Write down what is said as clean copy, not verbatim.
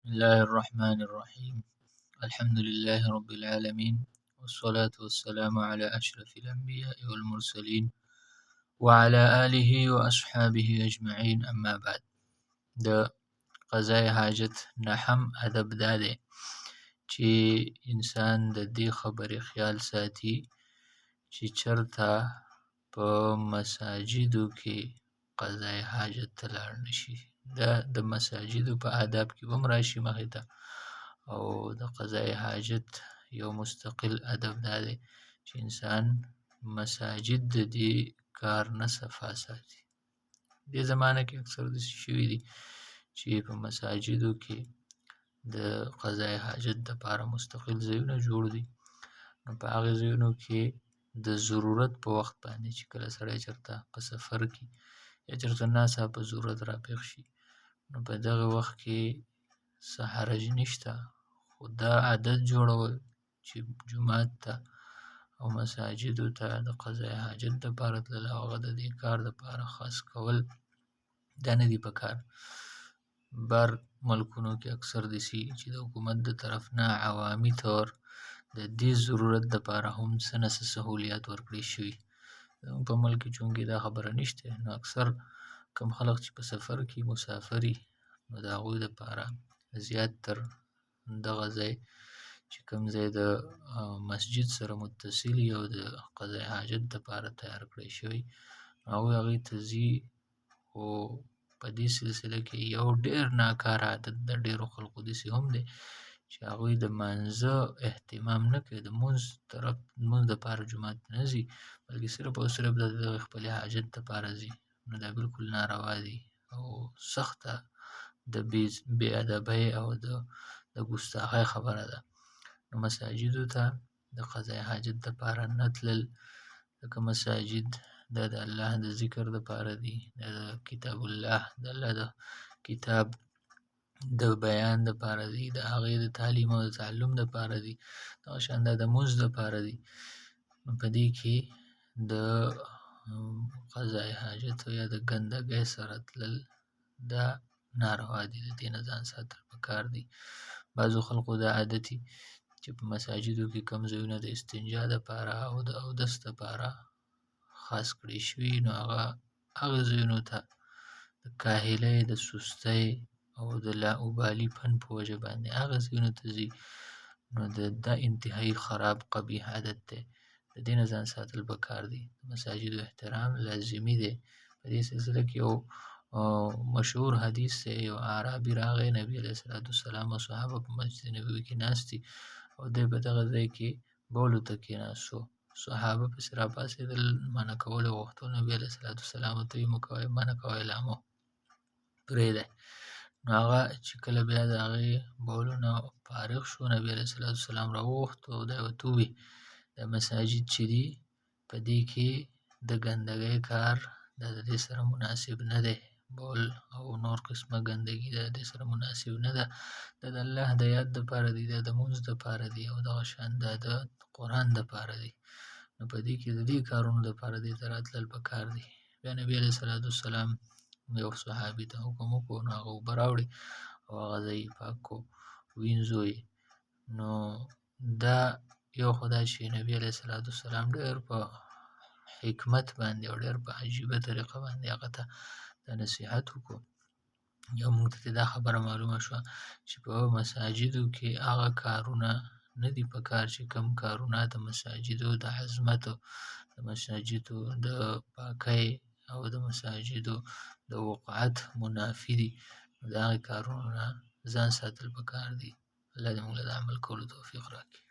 الله الرحمن الرحيم. الحمد لله رب العالمين، والصلاة والسلام على أشرف الأنبياء والمرسلين وعلى آله وأصحابه أجمعين، أما بعد. د قضاء حاجت نهم ادب دا دی چې انسان د دې خبرې خیال ساتي چې چرته په مساجدو کې قضاء حاجت ته لاړ نه شي. دا د مساجدو په آداب کې هم راشي مخې ته، او د قضاء حاجت یو مستقل ادب دا دی چې انسان مساجد د دې کار نه صفا ساتي. دې زمانه کې اکثر داسې شوي دي چې په مساجدو کې د قضاء حاجت دپاره مستقل ځایونه جوړ دي، نو په هغې ځایونو کې د ضرورت په وخت باندې چې کله سړی چېرته په سفر کې یا چېرته ناڅاپه ضرورت راپېښ شي، نو په دغه وخت کې څه حرج نشته، خو دا عادت جوړول چې جومات ته او مساجدو ته د قضاء حاجت دپاره تلل او هغه د دې کار دپاره خاص کول، دا نه دي پکار. بر ملکونو کې اکثر داسې چې د حکومت د طرف نه عوامي طور د دې ضرورت دپاره هم څه نه څه سهولیات ورکړی شوي. زموږ په ملک کې چونکې دا خبره نشته، نو اکثر کم خلک چې په سفر کې مسافري، نو د هغوی دپاره زیات تر دغه ځای چې کوم ځای د مسجد سره متصل او د قضاء حاجت دپاره تیار کړی شوی، نو هغوی هغې ته ځي. خو په دې سلسله کې یو ډېر ناکاره عادت د ډېرو خلکو داسې هم دی چې هغوی د مانځه اهتمام نه کوي، د مونځ طرف مونځ دپاره جومات ته نه ځي، بلکې صرف او صرف د دغې خپلې حاجت دپاره ځي. نو دا بالکل ناروا دي او سخته د بې ادبۍ او د ګستاخۍ خبره ده. نو مساجدو ته د قضاء حاجت دپاره نه تلل، ځکه مساجد دا د الله د ذکر دپاره دي، دا د کتاب الله، د الله د کتاب د بیان دپاره دي، د هغې د تعلیم او د تعلم دپاره دي، دغه شان دا د مونځ دپاره دي. نو په دې کې د قضاء حاجت یا د ګندګۍ سره تلل دا ناروا دي، د دې نه ځان ساتل پکار دي. بعضو خلکو دا عادت وي چې په مساجدو کې کوم ځایونه د استنجا دپاره او د اودس دپاره خاص کړی شوي، نو هغه هغه ځایونو ته د کاهلۍ، د سستۍ او د لاابالي فن په وجه باندې هغه ځایونو ته ځي. نو دا انتهایي خراب قبیح عادت دی، د دې نه ځان ساتل پکار دي. د مساجدو احترام لازمي دی. په دې سلسله کې یو مشهور حدیث دی، یو اعرابي راغی، نبي علیه الصلاة والسلام او صحابه په مسجد نبوي کې ناست دي او دی په دغه ځای کې بولو ته کېناستو. صحابه پسې راپاڅېدل، منع کول یې غوښتل، نبي علیه الصلاة والسلام ورته ویل مه کوئ، منع کوئ، لا مو پرېږدئ. نو هغه چې کله بیا د هغې بولو نه فارغ شو، نبي علیه الصلاة والسلام راوغوښت او دا یې ورته وویل دا مساجد چې دي په دې کې د ګندګۍ کار دا د دې سره مناسب نه دی، بول او نور قسمه ګندګي دا د دې سره مناسب نه ده، دا د الله د یاد دپاره دي، دا د مونځ دپاره دي او دغه شان دا د قرآن دپاره دي. نو په دې کې د دې کارونو دپاره دې ته راتلل پکار دي. بیا نبي علیه الصلاة والسلام یو صحابي ته حکم وکړو، نو هغه اوبه راوړې او هغه ځای یې پاک کړو، وینځو یې. نو دا یو خو دا چې نبي علیه الصلاة والسلام ډېر په حکمت باندې او ډېر په عجیبه طریقه باندې هغه ته دا نصیحت وکړو. یو موږ ته دا خبره معلومه شوه چې په مساجدو کې هغه کارونه نه دي پکار چې کوم کارونه د مساجدو د عظمت، د مساجدو د پاکۍ او د مساجدو د وقعت منافي دي. نو د هغې کارونو نه ځان ساتل پکار دي. الله دې موږ له د عمل کولو توفیق راکړي.